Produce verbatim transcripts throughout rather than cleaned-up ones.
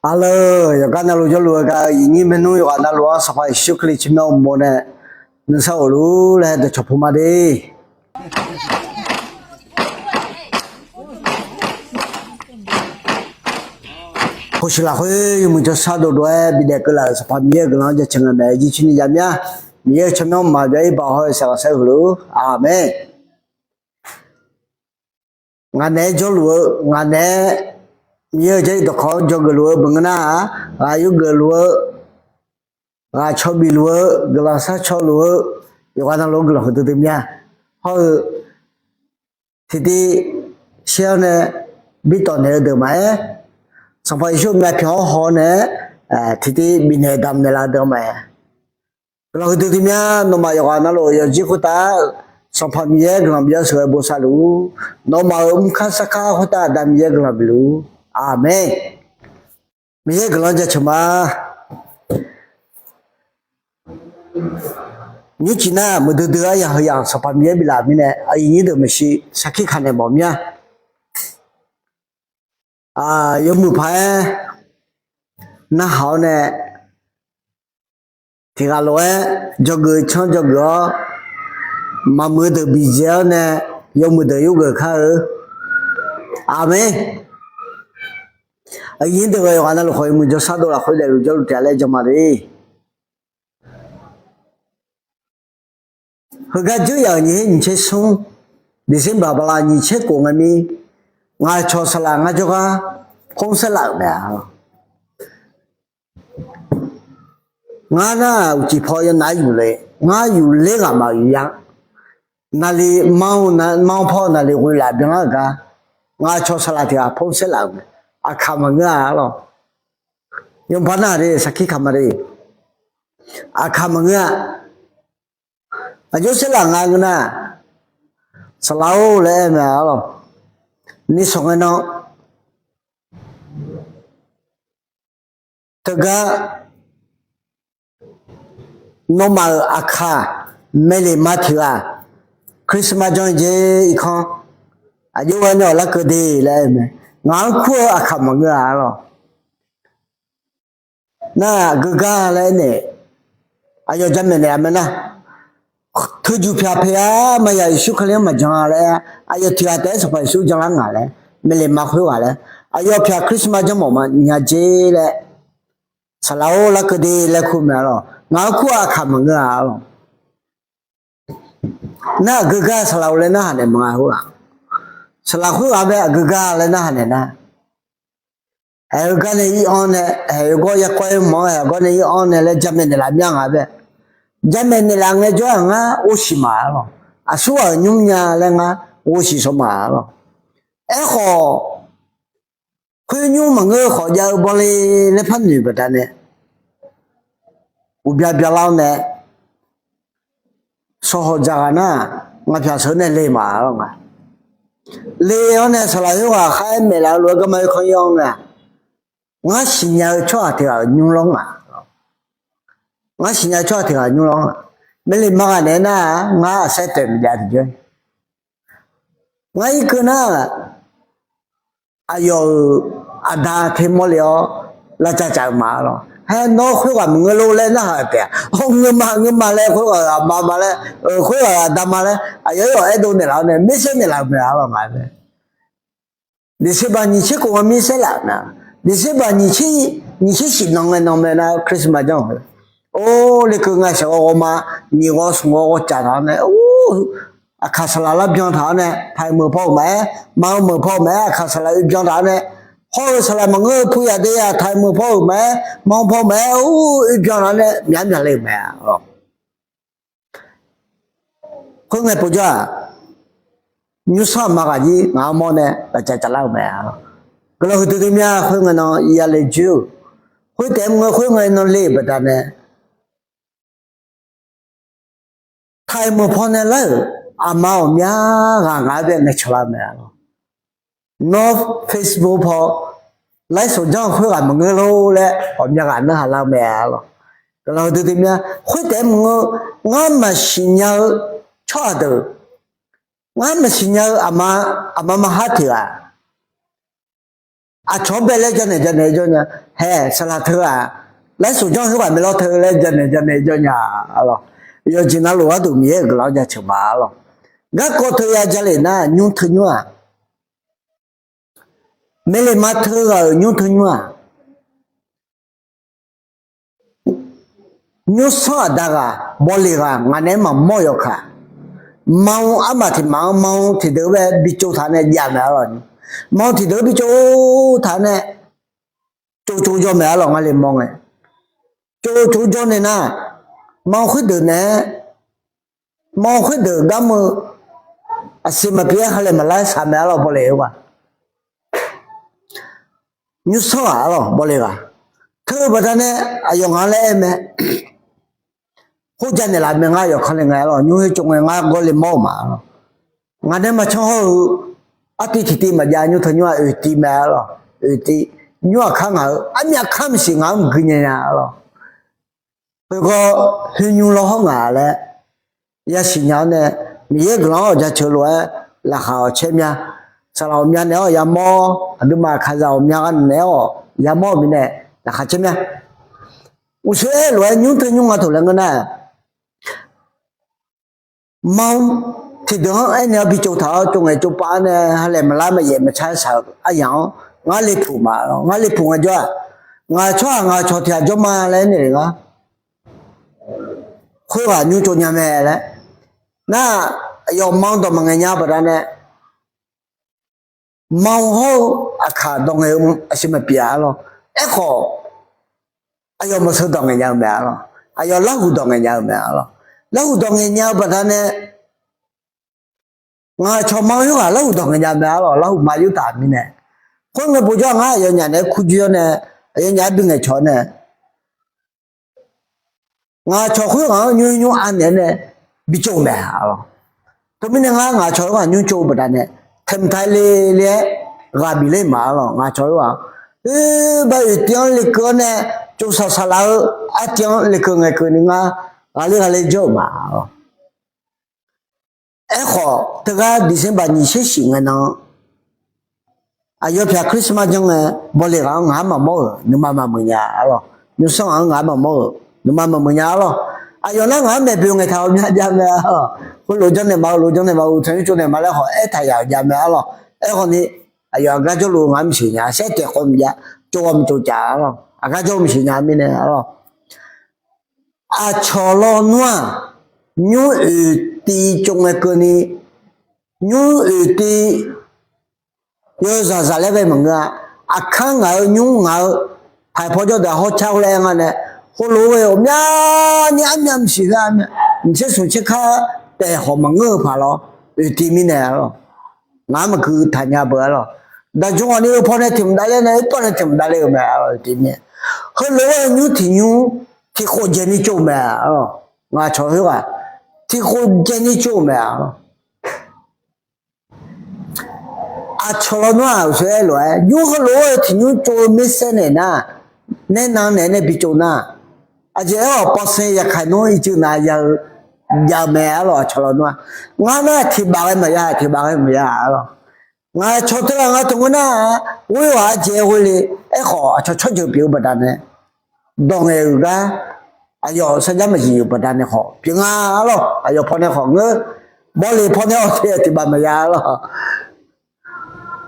Arleur, yawqgar navluf jawrluf-eu gaq-euq iqnyir maernmr yawqghaq navluf-anr Sanqpaq Yeqsur Kali tsawrmyanr uqmov nae nuisar of luf laer dawqcawq pu ma de. Hawshuif lafkhoer yawmuiq jawrshar dovdov-aer bidaef keuvlaf-euq Sanqpaq Miqyaer-euq guiqlanq-anr jaceuq nga mae. Jircoer ni yamya Miqyaer-euq tsawrmyanr maqbyav-ir baq hawr-eu saeqghaq saer heulof-ur. Aqmeq. Ngaq naeq-aer jawrluf-eu, ngaq naeq-aer Miqyaer-euq jarlif dawqkawq-anr dzawgeuf luf-eu beuq ngeur nar-aq, ghaq yurgeuf luf-eu, ghaq caw bif luf-eu, guiqlanq sharcaw luf-eu, yawqghaq navluf-anr guiqlanq huiqdui dui mya. Hawr-eu tiqtiv shaer-awr nae bi tawfnaeq-eu deuq maqaer, Sanqpaq Yeqsur-euq myavpyawq-anr haw-awr nae-aer tiqtiv bifnaeq damqnaeq laf-eu deuq maqaer, guiqlanq huiqdui dui mya. Nawmaf yawqghaq navluf yawqjir khoertav-aq, Sanqpaq Miqyaer guiqlanq bif-awr sheuqghae bosav luf-ur. Nawmaf-euq mrkar sarkar khoertav Aqda Miqyaer guiqlanq bif luf-ur. Aqmeq. Miqyaer guiqlanq-anr jaceuq ma. Nymrcif nar muiqdui dui-eu aryamq heuyamq Sanqpaq Miqyaer biflaf-euq mirnae, aqyuif nyir deuq maeqshi sarkir kaq naeq mawf mya. Yawmuiq paq-aer narhaq-awr nae, tiqghaq lof-aer dzawgeuf canr dzawgeuf-awr, maqmuiq-eu deuq biqdzae-awr nae, yawmuiq deuq yurgeuf kar-eu. Aqmeq. Aqyuif nyir deuq-euq yawqghaq navluf khawf yawmuiq jawrshar dov lafkhoer daefluf jawrluf taef-a laer jan ma de. Heugar dzeur yaf-euq nyiq her nyiq tser smr, December bala nyiq tser khof ngae mir, ngaq cawq saqlaq ngar jawrgar pov saerlaf-euq mae-a. Ngar nar uqcif paw yawnav-aer yufle, ngar yufler ghaq maqyuf ya. Naqli manr paw naqli ghoe laf byanlar-euq gar, ngaq cawq saqlaq tiq ghaq pov saerlaf-euq mae. Aqkaq maqngeur-a arlawq. Yawbar nar de sarkir kaq ma de. Aqkaq maqngeur-a. Aqjox saerlaf nga ngeur nar, saqlaq-or laer aer mae arlawq. Nishawq ngae nan teugar nawmaf-euq aqkaq maeqle ma tiq ghaq Christmas janr-eu jeq irkanr, aqjox ghae nae awq larkeuv de laer aer mae. Ngaq-anr kur-eu aqkaq maqngeur-a arlawq. Nar aqgeu gar laer aernaeq, aqyawf jamaeq naeq-a mae nar, teujuq pyaq paeq-a, maqya Yeqsur Kali-anr maqjan-a laer, aqyawf tiq ghaq taef-aer Sanqpaq Yeqsur janlar ngaq laer, maeqle ma khoerghaq laer, aqyawf pyaq Christmas janr mawf ma nya jer laer, saqlaq-or larkeuv de laer kur mae arlawq. Ngaq-anr kur-eu aqkaq maqngeur-a arlawq. Nar aqgeu gar saqlaq-or laer narhaq naeq maqnga khoerghaq, saqlaq khoerghaq bae aqgeu gar laer narhaq naeq nar, aer-eu gar nae ir-anr nae, aer-eu gawr yarkawr-aer mawf-anr aer-eu gawr nae ir-anr nae laer jamaeq naeqlaf mya nga bae. Jamaeq naeqlaf ngaejawr-aq ngar ghovshiq ma arlawq. Aqsurghaq-euq nymr nya laer ngar ghovshiq shaw ma arlawq. Aerkhawf, khoer nymr maqngeur khawf jav-eu bawle laer par noeq baqdanae, uqbya byalar-awr nae, sawqhawq dzaqghaq nar, ngaq pyaq sheuq-eu nae le ma arlawq nga. Le-awr nae saqlaq khoerghaq khar-aer maeqlaf-eu lof-aer garma oerkanr ir-anr nga. Ngar siqnya-eu tsawrhaq tiq ghaq-euq nymr lawr nga. Ngar siqnya-eu tsawrhaq tiq ghaq-euq nymr lawr nga. Maeqle ma ghaq naeq-aer nar-aq, ngar aqsaer taef maqjav tiqjawr. Ngar irkeuv nar, aqyawf-euq aqda te mawrle-awr lavcavcaf-eu ma arlawq. Haer nawr khoerghaq maqngeur lor laer narhaq-euq taef-a. Awr, ngeur ma ngeur ma laer, khoerghaq-euq aqma ma laer, khoerghaq-euq aqda ma laer aqyawf-aer yawf aerdov naeqlaf-awr nae, mirsaer naeqlaf-eu mae arlawq nga laer. December nyiq tser khof ngar mirsaer laf-euq mae. December nyiq tser shif nan ngae nan mae nar Christmas janr-eu. Or, lekeuv ngae shaq ghawv ghawv ma, nyiq ghawv smq ghawv ghawv caf taq-awr nae, or, aqkaq saqlaq lar byan taq-awr nae, taiq meuq paw-euq maqaer, ma-eu meuq paw-euq maqaer, aqkaq saqlaq oe byan taq-awr nae, hawr-eu saqlaq maqngeur-eu pu yaq de yaq taiq meuq paw-euq maqaer, ma-eu paw maqaer, or, oe byan taq-awr nae myaq myaq le-euq mae arlawq. Khoerngae povjawr-aq, nymrsanr aqma ghaq jir ngaq-anr mawr nae lavcaf caflar-euq mae. Guiqlanq huiqdui dui mya. Khoerngae nan yale joer-euq, khoertaef mr-eu khoerngae nan le-euq baqdanae, taiq meuq paw nae lar-euq aqma ghawqmya ghaq ngaq-anr bae ngaeqcawq lar-eu mae arlawq. Nawr Facebook paw lar-aer sawqjanr-eu khoerghaq maqngeur lor laer ghawqmya ghaq narhaq lar-eu mae arlawq. Guiqlanq huiqdui dui mya. Khoertaef mr-eu ngar maqsiq nya-eu tsawrhaq deuq, ngar maqsiq nya-eu aqma, aqma maqhar tiq ghaq Aqcawq-anr bae laer janaeq janaeq jawr nya. Hae, saqlaq teu-aq, laer soqjanr khoerghaq maeqlawr teu laer janaeq janaeq jawr nya, arlawq. Yawqjeq navluf gharduq Miqyaer-euq guiqlanq-anr jaceuq ma, arlawq. Garkawv teu ya jalef nar, nymr teu nymr-aq, maeqle ma teu ghaq-euq nymr teu nymr-aq, nymrsanr aqda ghaq bawle ghaq ngaq naeq-aer maqmawr yawkaq, ma-eu armaf tiq maf-anr ma-eu tiqdeuq-anr bae bitsov taq nae jav mae, arlawq. Ma-eu tiqdeuq-anr bitsov taq nae tsovtsov jawr mae, arlawq. Ngar le mawr ngae, tsovtsov jawr nae nar, ma-eu khoerdeuq naeq-aer, ma-eu khoerdeuq garmr-eu aqsiq maqpyeuf-aer ha laeq maqlar-aer shaq mae, arlawq. Bawle-eu ghaq, nymrsanr ghaq, arlawq, bawle ghaq teu-eu baqdanae aqyawf ngaq-anr laer aer mae. Khoerja naeqlaf mae, ngar yawqkanr le ngae, arlawq. Nymr khoer tsov ngae ngar gawr le mawr-euq ma, arlawq. Ngaq nae maqcan hawr-eu artiv tiqtiv maqjav, nymr teu nymr-aq oeqtiv mae, arlawq. Oeqtiv. Nymr aqkar ngaq-eu armyav kar maqsiq ngaq-anr maqgui nya nya, arlawq. Khoergar, khoer nymr lawr hawr ngaq laer yasiq nya-awr nae, Miqyaer guiqlanq-anr awq jaceuq lof-aer laqkhaq awq caer mya. Saqlaq ghawqmya naeq-awr yamawr, aqduimaf kaqzaq ghawqmya gha naeq-awr yamawr-euq mirnae laqkhaq caer mya. Uqshoe aer lof-aer nymr teu nymr nga taq laer ngeur nar, ma-anr tiqdeuq-anr aernaeq-awr bitsov taq-awr tsov ngaeq tsov pav-anr nae ha laeq maqlar maqyaef maqcar shaq-eu aryaq-anr ngar le puq ma, arlawq. Ngar le puq ngae jawr-aq, ngaq tsawrhaq ngaq cawq tiq ghaq jawr ma laer aernaeq le ngar, khoerghaq nymr tsov nya mae laer. Nar, aqyawf ma-anr dawq maqngaeq nya-eu baqdanae, ma-eu hawr-eu aqkaq dawq ngaeq-eu aqsiq maqpyeuf-a, arlawq. Aerkhawf, aqyawf maqseu dawq ngaeq nya-eu mae, arlawq. Aqyawf larhuq dawq ngaeq nya-eu mae, arlawq. Larhuq dawq ngaeq nya-eu baqdanae, ngaq cawq ma-eu khoerghaq larhuq dawq ngaeq nya mae, arlawq. Larhuq ma yurtaf mirnae, khoer ngae bojawr ngar aqyawfnyaf naeq-aer kur jir-awr nae, aqyawfnyaf-aer bi ngaeqcawq-awr nae, ngaq cawq khoerghaq-anr nymr nymr anaeq-aer nae bitsov mae, arlawq. Teumirnae ngar ngaq cawq khoerghaq nymr tsov-eu baqdanae, taeqmq tae le le-aer ghaq bif ler ma, arlawq. Ngaq cawq khoerghaq-anr, oe, ba oeqtiv-anr lekeuv-awr nae tsovsaq saqlaq-eu artiv-anr lekeuv ngae keuvni ngar ghaqler ghaqler jawr-euq ma, arlawq. Aerkhawf, teugar December nyiq tser shif ngae nan-anr, aqyawf pyaq Christmas janr ngae, bawle ghaq-anr ngaq-anr maqmawr-euq nuima maqmuiq nya, arlawq. Nymrsanr ghaq-anr ngaq-anr maqmawr-euq nuima maqmuiq nya, arlawq. Aqyawf nar ngaq-anr maeq boeq ngaeq taq ghawqmya jav mae, arlawq. Khoerlof janrnaeq maqghov, lof janrnaeq maqghov, tanqnymr tsovnaeq ma laer khawf aertaq yaf-euq jav mae, arlawq. Aerkhawfni, aqyawf aqgar jawrluf ngaq-anr maqsiq nya, saer taef kawv maqjav, tsov ghawv maqtsov caf, arlawq. Aqgar jawr maqsiq nya mirnae, arlawq. Aqcawq lawnmr-aq, nymr oeqtiv tsov ngae keuvni, nymr oeqtiv yawzaq zaq laer ghae maqngeur-a. Aqkar ngaq-eu nymr ngaq-eu paq paw jawr deuq-aq hawcar-awr laer aer nga nae, heulof-aer ghawqmyani armyav maqsiq khoer-a, maqtser smq tser kar taef khawf maqngeur-eu paq lawr, oeqtiv mirnae, arlawq. Ngaq-anr maqgui taqnya beu, arlawq. Daqjmq ghawqni-eu pawnae tiq mq davler nae, oerpawv nae tiq mq davler-eu mae, arlawq, oeqtiv mirnae. Heulof-aer nymr tiq nymr tiqkhof dzaeqni tsov-eu mae, arlawq. Ngaq cawq khoerghaq tiqkhof dzaeqni tsov-eu mae, arlawq. Aqcawq lawnmr-aq, uqshoe aer lof-aer nymr heulof-aer tiq nymr tsov-eu maersaer naeq nar, naer nan naeq nae bitsov nar, aqjeq aer-awq, pawsae yaqkaq nmr ircuf nav ya-eu jav-eu mae, arlawq. Aqcawq lawnmr-aq, ngar nar tiq baf ghae maqya, tiq baf ghae maqya, arlawq. Ngaq cawq teughaq nga taq ngeur nar-aq, ghoer-awq, aqjeq ghoe le. Aerkhawf, aqcawq tsawrjeuq pyeuf-eu baqdanae, dawq ngaeq-euq gar aqyawf sarjax maqjeq-euq baqdanae khawf pyeuf nga, arlawq. Aqyawf pawnae khawf ngeur, bawle pawnae-awq te tiq baf maqya, arlawq.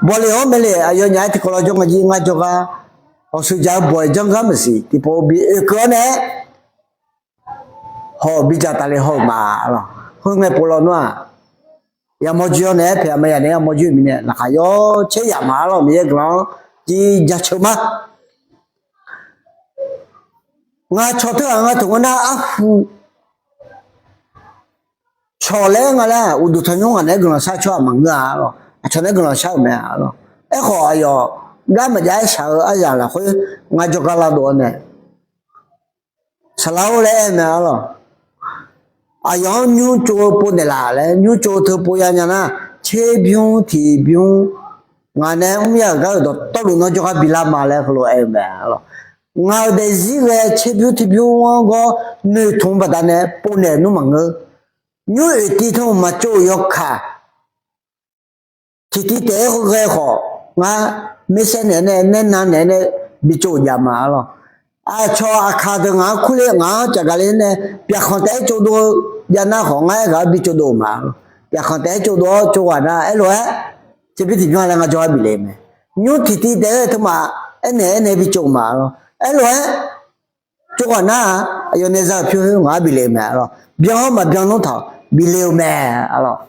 Bawle-awr mae le, aqyawfnyaf-aer tiqkawv law jawr nga jir ngar jawrgar, hawq shuif jaq-eu bawq-aer janr gar maqsiq tiqpov bi oekeuv-awr nae-aer, hawq bidzaq tafle haw-euq ma, arlawq. Khoerngae pov lawnmr-aq, yamawr jir-awr nae-aer paeq-a maqya nae yamawr jir-eu mirnae laqkhaq yawcaer yaf ma, arlawq. Miqyaer guiqlanq-anr jir jaceuq ma. Ngaq cawq teughaq nga taq ngeur nar, arhu cawq laer nga laer-aq, uqduq tanqnymr ngaq naeq-aer guiqlanq shar tsawrhaq maqngeur-a, arlawq. Aqcawq naeq-aer guiqlanq shar-euq mae, arlawq. Aerkhawf, aqyawf gar maqjav-aer shaq-eu aryaq lafkhoer ngar jawrgar lavdov-awr nae, saqlaq-or laer aer mae, arlawq. Aqyawf-anr nymr tsov-eu pov naeqlaf laer, nymr tsov-eu teu pov ya nya nar, tserbymr tiqbymr ngaq nae mr ya-euq gar-euq dawqtawvluf nawr jawrgar bilar ma laer heulof-aer aer-eu mae, arlawq. Ngaq-euq daefzir ghae tserbymr tiqbymr-anr gawr noeqtmq-eu baqdanae pov naeq nmr maqngeur. Nymr oeqtiv tanqmq maqtsov-euq yawkaq tiqtiv taef-aer ghae khawf, Ngar maershaer naeq-aer nae, naernan naeq-aer nae bi tsov jav ma arlawq. Aqcawq aqkaq deuq ngaq-anr kurler, ngaq-anr caqgaq le nae, pyaqkhanq taef-aer tsovdov-eu javnar khawf, ngar aerghaq-anr bi tsovdov ma arlawq. Pyaqkhanq taef-aer tsovdov-awr tsov ghaq nar, aerlof-aer, tserbymr tiqbymr-a laer ngar jawrgar bif le mae. Nymr tiqtiv taef-aer teu ma, aernaeq aernaeq bi tsov ma arlawq. Aerlof-aer, tsov ghaq nar-aq, aqyawf nae za-euq pyur khoer ngaq-anr bif le-eu mae arlawq. Byan-awr maqbyan nmr taq-awq, bif le-eu mae arlawq.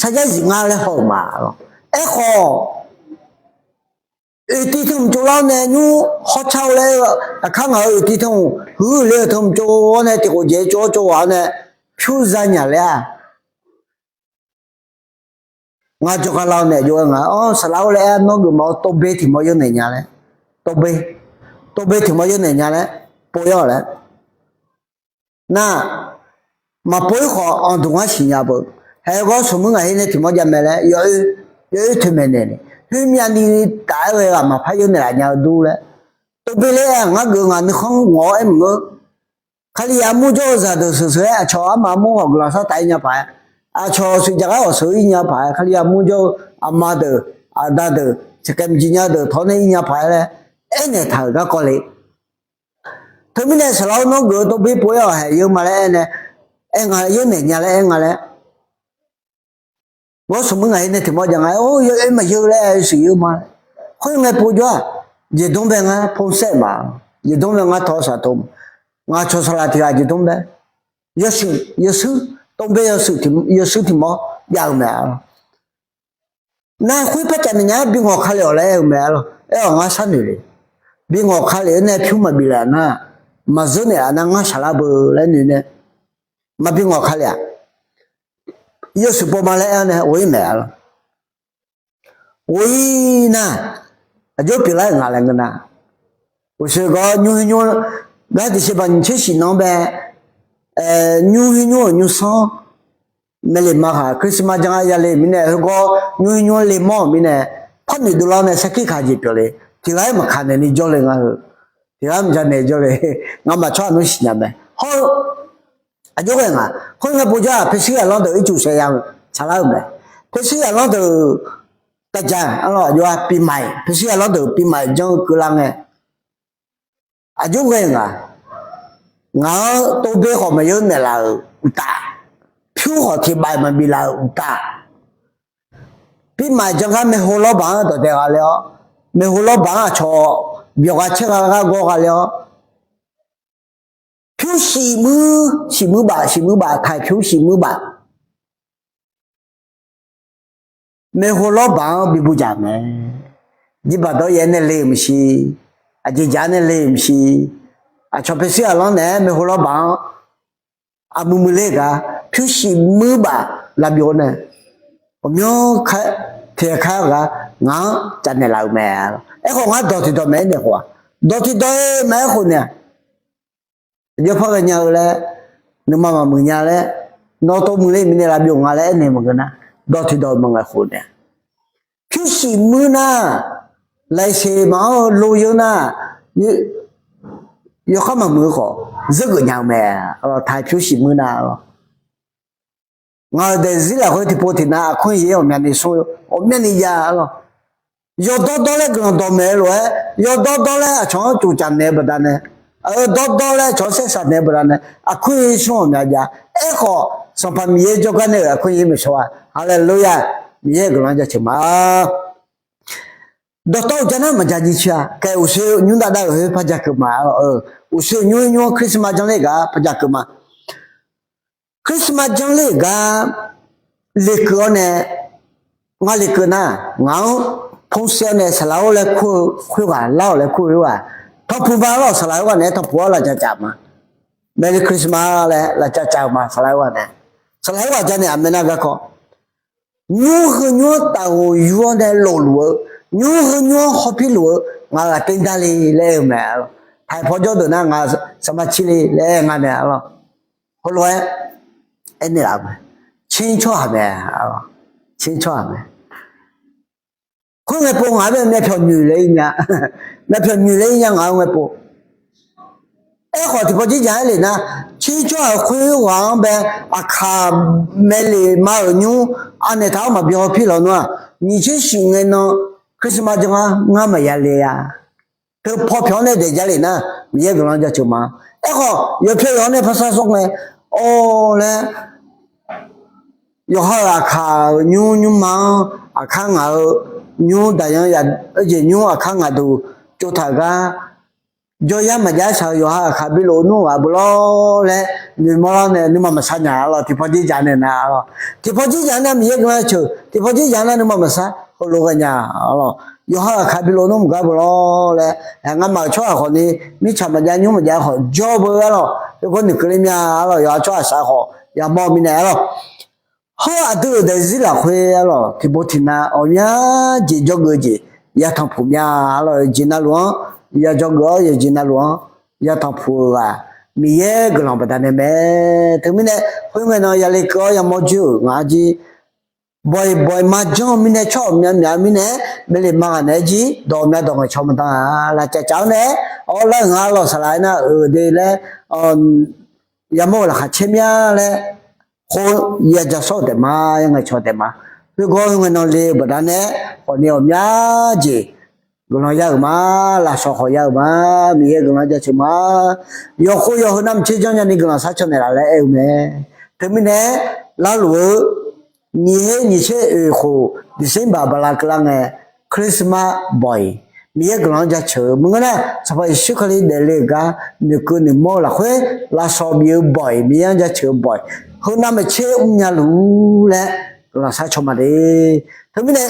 Sarjax zif ngar laer haw-euq ma arlawq. Aerkhawf, oeqtiv tanqmq tsovlar-awr nae nymr hawcar-eu laer, aqkar ngaq-euq oeqtiv tanqmq huiq le-euq tanqmq tsov-awr nae tiqkhof jaeq-aer tsov-awr tsov ghaq-awr nae pyur za nya laer-aq, ngar jawrgar lar-awr nae jov-aer nga-awr, saqlaq-or laer aer-awr nawr geufmawf-awr, tov ber tiq mawr yawr naeq nya laer, tov ber, tov ber tiq mawr yawr naeq nya laer, pov-awq laer. Nar, maqpov-ir khawf anqduq ngar siqnya beu. Haeq gawr smq muir ngaq her nae tiq mawr jav mae laer yawoer, yawoer toeqmaeq naeq ni, khoermyav ni taf-aer ghae ghaq maqpar yawr naeqlaf nya-eu dur laer, tov ber laer aer-aq, ngar geuf ngaq nuikhanr ngawq-awr aer maqngeur. Kalizaq murjawr-eu zaqdeuq sheuqsheuq-aer aqcawq armaf mur hawq guiqlanq sar taf-ir nya paq-aer, aqcawq sheuqjaq gar hawq sheuq-ir nya paq-aer, Kalizaq murjawr-eu aqma deuq, aqda deuq, saqkaeq maqjeq nya deuq tawq-awr nae ir nya paq-aer laer aernaeq taq-euq garkawv le. Teumirnae saqlaq-or nawr geuf-eu tov ber pov-ir-awq haeq yawr ma laer aer nae, aer nga yawr naeq nya laer aer nga laer. Gawr smq muir ngaq her nae tiq mawr jav nga-aer, or, yawoer maqyawr laer aer-eu siq yawr ma laer. Khoerngae povjawr-aq, jeqdmr bae ngar pov saer ma. Jeqdmr bae ngar tawq-awr saqtov ma. Ngaq cawq saqlaq tiq ghaq jeqdmr bae, yawshuif, yawshuif, tov ber yawshuif tiq, yawshuif tiq mawr jav-eu mae arlawq. Nar khoer par caf naeq nya-aer bi ngawq ka lef-awq laer aer-eu mae arlawq. Aer-awq ngar sharnoeq le. Bi ngawq ka lef-awr nae pyur maqbif laf nar, maqzeur naeqlaf nar ngar shaqlar beu laer noeq nae, maqbi ngawq ka lef-aq, yawshuif pov ma laer aer-awr nae ghof-ir mae arlawq. Ghof-ir nar, aqjox pyeuflar-euq nga laer ngeur nar, uqshoe gawr nymr khoer nymr, gar tiqsheqbaq nyiq tser shif nan-anr bae, nymr khoer nymr-euq nymrsanr maeqle ma khaq, Christmas jan-a yale-euq mirnae, heugawr nymr khoer nymr-anr le mawr-euq mirnae, par noeq dovlar-awr nae sarkir kaq jeq pyeufle. Tiq ghaq-aer maqkaq naeq ni jawrle nga heu. Tiq ghaq mqja naeq jawrle. Ngamaf tsawrhaq nmr siqnya mae. Hawr-eu, aqjox ghae nga. Khoerngae povjawr-aq, พฤศจิกา lanr deuq ircuf saeq ya-eu tsaqlar-euq mae. พฤศจิกา lanr deuq taqjaq arlawq, aqjox-aq ปีใหม่, พฤศจิกา lanr deuq ปีใหม่ janr-eu keuvlar ngae, aqjox ghae nga. Ngaq-anr tov ber khawf maqyawr naeqlaf-euq uqtaf, pyur khawf tiq baf maqbif laf-euq uqtaf, ปีใหม่ janr gar maeqhu lawrbaq-anr dawqdae gha le-awr, maeqhu lawrbaq-anr aqcawq byawq gha caer gha gar gawr gha le-awr, pyur shif muir, shif muir baf, shif muir baf, taiq pyur shif muir baf, maeqhu lawrbaq-anr bi bu jaq mae. Jirbaq dawr yaer nae le-euq maqsiq, aqjeq jaq-aer nae le-euq maqsiq, aqcawq พฤศจิกา lanr naeq-aer maeqhu lawrbaq-anr aqmuiq muiq ler gar pyur shif muir baf lavbyov nae, ghawqmyanr tiq kar-aer gar ngaq-anr caf naeqlaf-euq mae. Aerkhawf ngar dawq tiqdawq maeq-aer naeq khof-aq, dawq tiqdawq-aer maqaer khof naeq-aq, jawrpar ghaenya-eu laer, nuima maqmuiq nya laer, nawr tov muiq ler mirnae lavbyov nga laer aernaeq maqngeur nar, dawq tiqdawq maqngaeq khof naeq-aq, pyur shif muir nar, laiqseq maqanr-eu lo yeur nar, yawkhav maqmuiq-eu khawf zeur geuf nya-eu mae. Taiq pyur shif muir nar lawr, ngaq-euq daefzir lafkhoer tiqpov tiqnav aqkuir yaer ghawqmyani smr-eu ghawqmyani jav lawr. Yawdawr dawr laer guiqlanq dawqmaeq-eu lof-aer, yawdawr dawr laer aqcawq-anr tsofcaf naeq-eu baqdanae, dawr dawr laer aqcawq-anr saersaq naeq-eu baqdanae aqkuir yaer smr ghawqmya jav. Aerkhawf Sanqpaq Miqyaer jawrgar nae-euq aqkuir yaer maeqshawr-a. Haleluya! Miqyaer-euq guiqlanq jaceuq ma. Dawqtawv uqdzan nar maqja jir cir-a. Kaef uqshoe nymr dav dav-euq khoer par ja keuv ma. Uqshoe nymr nymr-anr Christmas janrler gaq par ja keuv ma. Christmas janrler-euq gar lekeuv-awr nae, ngar lekeuv nar, ngaq-anr พงษ์เสีย nae saqlaq-or laer kur-eu khoerghaq, lar-awq laer kur-eu khoerghaq, tanqpuq ba lar-awq, saqlaq khoerghaq naeq-aer tanqpuq-awr lafcav caf ma. Merry Christmas laer lafcav caf-eu ma saqlaq khoerghaq nae. Saqlaq khoerghaq ja naeq-aq maeqnan garkawv, nymr heu nymr-anr tafghof yur-awr nae lofluf-eu, nymr heu nymr-anr hawpir luf-eu, ngaq-euq aqter dar le laer aer-eu mae. Taiq pawjawr deuq nar ngaq saqma cir le laer aer nga mae arlawr. Heulof-aer aernaeq laf-eu mae. Tser tsawrhaq mae, tser tsawrhaq mae. Khoerngae pov ngaq-anr bae myavpyawq nyoeq laer ir nya, myavpyawq nyoeq laer ir nya ngaq-anr ngae pov. Aerkhawf tiqpawf jirdzaq-aer le nar, tser tsawrhaq khoerghaq-anr bae aqkaq maeqle ma-euq nymr anaeq taq-awr maqbi hawpir lawnmr-aq, nyiq tser shif ngae nan Christmas janr-ar ngar maqya le-a. Teu paw pyawq-anr nae daeq ja le nar, Miqyaer guiqlanq jaceuq ma. Aerkhawf yawpyawq yawq-anr nae parsar sawr ngae, or laer yawqha-euq aqkaq-euq nymr nymrma-anr aqkar ngaq-eu nymr daqyan ya, jeq nymr aqkar ngaq duq tsovtaq-euq gar, jawryar maqjav-aer shaq-eu yawqha aqkaq bilof nmr ghaq beu lawr laer noeqmawr lar nae nuima maqsar nya-a lawq. Tiqpawf jirdzaq nae nar-a lawq. Tiqpawf jirdzaq nar Miqyaer guiqlanq jaceuq, tiqpawf jirdzaq nar nuima maqsar heulof ghae nya-a lawq. Yawqha aqkaq bilof nmr maqgar beu lawr laer, ngamaf-euq tsawrhaq khawfni mirtsaq maqjav nymr maqjav khawf jawr beu-a lawq. Heugar noeqkeuv ler mya-a lawq. Yawqha tsawrhaq saq khawf yamawr-eu mirnae-a lawq. Hawr aqdui-euq daefzir lafkhoer-a lawq, tiqpov tiqnav ghawqmya jeq jawrgeuf-eu jeq yatanq puq mya-a lawq. Yawqjeq navluf-anr ya jawrgeuf-awr, yawqjeq navluf-anr yatanq puq-euq ghaq Miqyaer guiqlanq baqdanae mae. Teumirnae khoerngae nan yale keuv-awr yamawr jir-euq ngaq-anr jir bawq-iq bawq-iq ma janr-eu mirnae, tsawrhaq ghawqmya myaq-eu mirnae-aer maeqle ma ghaq naeq-aer jir dawq ghawqmya dawq ngaeqcaw maqdan-a. Lafcav caf-awr nae-aer awr lar-euq nga lawq, saqlaq aernar-euq de laer yamawr-euq laqkhaq caer mya laer khoer ya ja sawr-euq taef ma, ya ngaeqcaw taef ma. Khoergar khoerngae nan le-eu baqdanae khawfni ghawqmya jeq guiqlanq ya-euq ma. Lafsawq khawf ya-euq ma. Miqyaer guiqlanq jaceuq ma. Yawqkhov yawqheu navmaqtser janrnya ni guiqlanq sharcaw naeqlaf laer aer-eu mae. Teumirnae larluf-eu nyiq her nyiq tser oeq khof December bala keuvlar ngae Christmas bawq-iq Miqyaer guiqlanq-anr jaceuq-eu maqngeur nar, Sanqpaq Yeqsur Kali daefle-euq gar noeqkeuv noeqmawr-eu lafkhoer lafsawq bif-eu bawq-iq, Miqyaer-anr jaceuq-eu bawq-iq, heu navmaqtser mrnya luf-ur laer guiqlanq sharcaw ma de. Teumirnae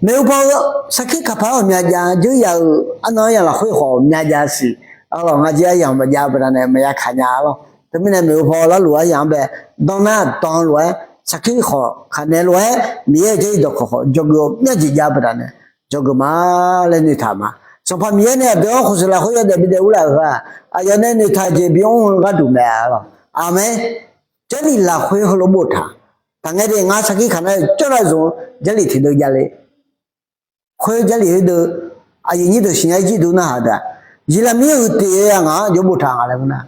maeqhu paw-eu sarkir kaqpaq-anr ghawqmya jav, dzeur yaf-euq arnan-anr yaf lafkhoer khawf ghawqmya jav siq. Arlawq, ngar jir aryamq maqjav-eu baqdanae maqya kaq nya-a lawq. Teumirnae maeqhu paw larluf aryamq-anr bae danr nar danq lof-aer, sarkir khawf kaqnaeq lof-aer, Miqyaer-euq jarlif dawqkawq khawf dzawgeuf-awr myav jeq jav-eu baqdanae dzawgeuf ma laer noeqtaq ma. Sanqpaq Miqyaer nae aqdui-anr khofshuif lafkhoer yawdaef bidaef urlaf-euq heu-aq, aqyawf nae noeqtaq jeq bi mr-eu gharduq mae-a lawq. Aqmeq. Jarlif lafkhoer heulof boftaq. Taqngae de, ngar sarkir kaq nar-eu cawrla zmq-eu jarlif tiqdeuv javle. Khoer jarlif khoerdeuv aqyuif nyir deuq siqnya-ir jir dur narhaq deuq-aq, Yeqlaqmir-euq huiqdeuq-aq ngaq-anr jawr boftaq nga laer ngeur nar,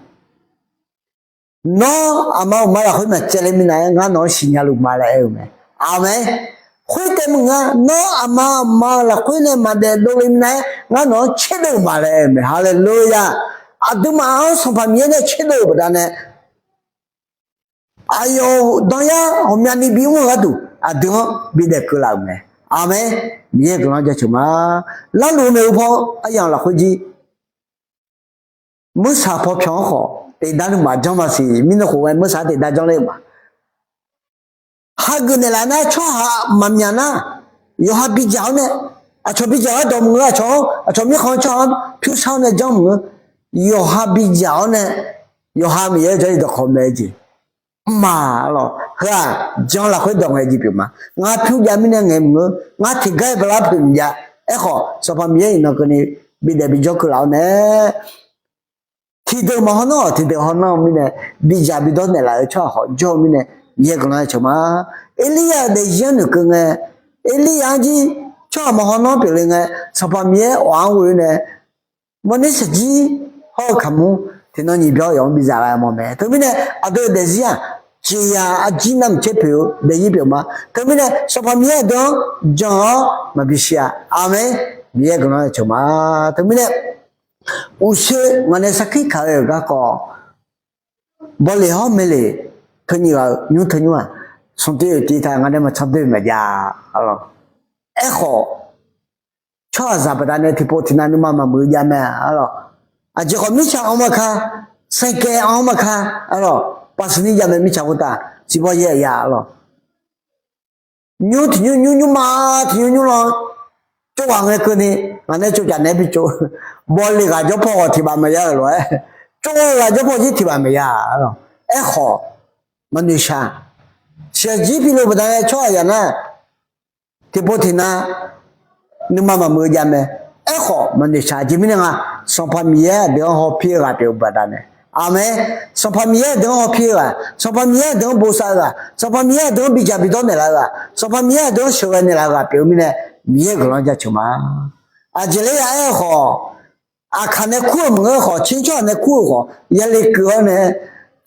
nawr aqma uqma lafkhoer maqcaevle minav-aer ngar nawq-anr siqnya luf ma laer aer-eu mae. Aqmeq. Khoertaef maqngeur, nawr aqma uqma-euq lafkhoer nae maqdaef dovle minav-aer ngar nawq-anr tserdov-eu ma laer aer-eu mae. Haleluya. Aqduimaf-anr Sanqpaq Miqyaer nae tserdov-euq baqdanae aqyawf-euq danyar ghawqmyani bimr-eu gharduq aqdui-anr bidaef keuvlaf-euq mae. Aqmeq. Miqyaer guiqlanq-anr jaceuq ma. Larluf maeqhu paw aryamq lafkhoer jir meursaq paw pyawq-anr khawf teqdar nuima janr ma siq. Mirnae khof ghae meursaq-anr teqdar janr ler-eu ma. Hageuf naeqlaf nar tsawrhaq maqmyaq nar, yawqha bidzaq-awr nae, aqcawq bidzaq-awr dawq maqngeur, aqcawq-anr, aqcawq mirkhanq-anr tsawrhaq-anr pyursar-awr nae janr maqngeur, yawqha bidzaq-awr nae, yawqha Miqyaer-euq jarlif dawqkawq mae jeq. Mq-aq lawq, heu-aq jan lafkhoer dawq ngae jeq pyeuf ma. Ngar pyur jav mirnae ngaeq maqngeur, ngar tiqgar-aer bala poeq maqjav. Aerkhawf Sanqpaq Miqyaer iqnan keuvni bidaef bijawr keuvlaf-awr nae tiqdeuq maqhaw nanr-awq, tiqdeuq haw nanr-eu mirnae, bidzaq bidawr naeqlaf-eu tsawrhaq khawf jawr-eu mirnae, Miqyaer guiqlanq-anr jaceuq ma. Erliryav-euq daefzir-anr noeqkeuv ngae, Erliryav-anr jir tsawrhaq maqhaw nanr pyeufle ngae, Sanqpaq Miqyaer awq-anr ghoe nae mawrner shaqjir hawr-eu kaqmur tiqnan nyiq byan yawf-anr bidzaq ghae mawf mae. Teumirnae aqdui-euq daefzir-aq, jeqzaq arjir navmaqtser pyeuf-eu daefzir pyeuf ma. Teumirnae Sanqpaq Miqyaer aqdui-anr jan-awr maqbi shir-a. Aqmeq. Miqyaer guiqlanq-anr jaceuq ma. Teumirnae uqshoe ngaq nae sarkir kaq-eu garkawv, bawleq hawr maeqleq teu nyiq ghaq-euq nymr teu nymr-aq, smq tiv oeq tiv taq ngaq nae maqcan doe maqjav-a lawq. Aerkhawf tsawrhaqzaq baqdanae tiqpov tiqnav nuima maqmuiq-eu jav mae-a lawq. Aqjeq khawf mirtsaq anr ma ka, saeqkaev anr ma ka, a lawq, paqsuni jav mae mirtsaq khoertav siqbawr yaer-a ya-a lawq. Nymr tiqnymr nymr nymrma tiqnymr nymr lan tsov ghaq ngae keuvni ngaq nae tsov caf naeq-aer bi tsov. Bawleq ghaq jawr paw ghawq tiq baf maqya-euq lof-aer, tsov ghaq jawr paw jir tiq baf maqya-a lawq. Aerkhawf maqnoeq shaq. Shaqjir bi lo baqdanae tsawrhaqzaq nar tiqpov tiqnav nuima maqmuiq-eu jav mae. Aerkhawf maqnoeq shaq. Aqjeq mirnae nga, Sanqpaq Miqyaer aqdui-anr hawpir-eu ghaq pyeuf-eu baqdanae. Aqmeq. Sanqpaq Miqyaer aqdui-anr hawpir-eu ghaq, Sanqpaq Miqyaer aqdui-anr bosav-eu ghaq, Sanqpaq Miqyaer aqdui-anr bidzaq bidawr naeqlaf-eu ghaq, Sanqpaq Miqyaer aqdui-anr sheuqghae naeqlaf-eu ghaq pyeuf-eu mirnae, Miqyaer guiqlanq-anr jaceuq ma. Aqjeq laer ya aer-eu khawf, Aqkaq nae kur-euq maqngeur khawf, tser tsawrhaq nae kur-euq khawf, yale keuv-awr nae,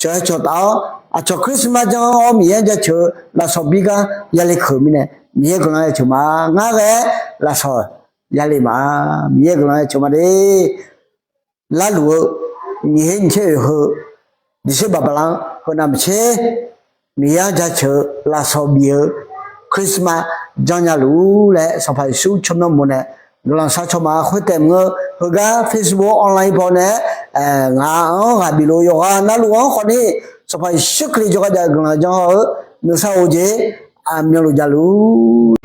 cawq-aer cawqtaf-awr, aqcawq Christmas janr-awr Miqyaer-anr jaceuq-eu lafsawq bi gar yale keuv-euq mirnae, Miqyaer guiqlanq-aer jaceuq ma. Ngar ghae-aer lafsawq yale ma. Miqyaer guiqlanq-aer jaceuq ma de. Larluf-eu nyiq her nyiq tser oeq heu, December baqlanr heu navmaqtser, Miqyaer-anr jaceuq-eu lafsawq bif-eu Christmas janrnya luf-ur laer Sanqpaq Yeqsur tsawrmyanr bof nae guiqlanq shar caw ma. Khoertaef maqngeur, heugar Facebook online paw nae-aer, ngaq-anr ghaq bifluf yawqghaq navluf-anr khawfni, Sanqpaq Yeqsur Kali jawrgar jav-eu guiqlanq janr haw-eu nuisar of-eu jeq, aqmyanluf javluf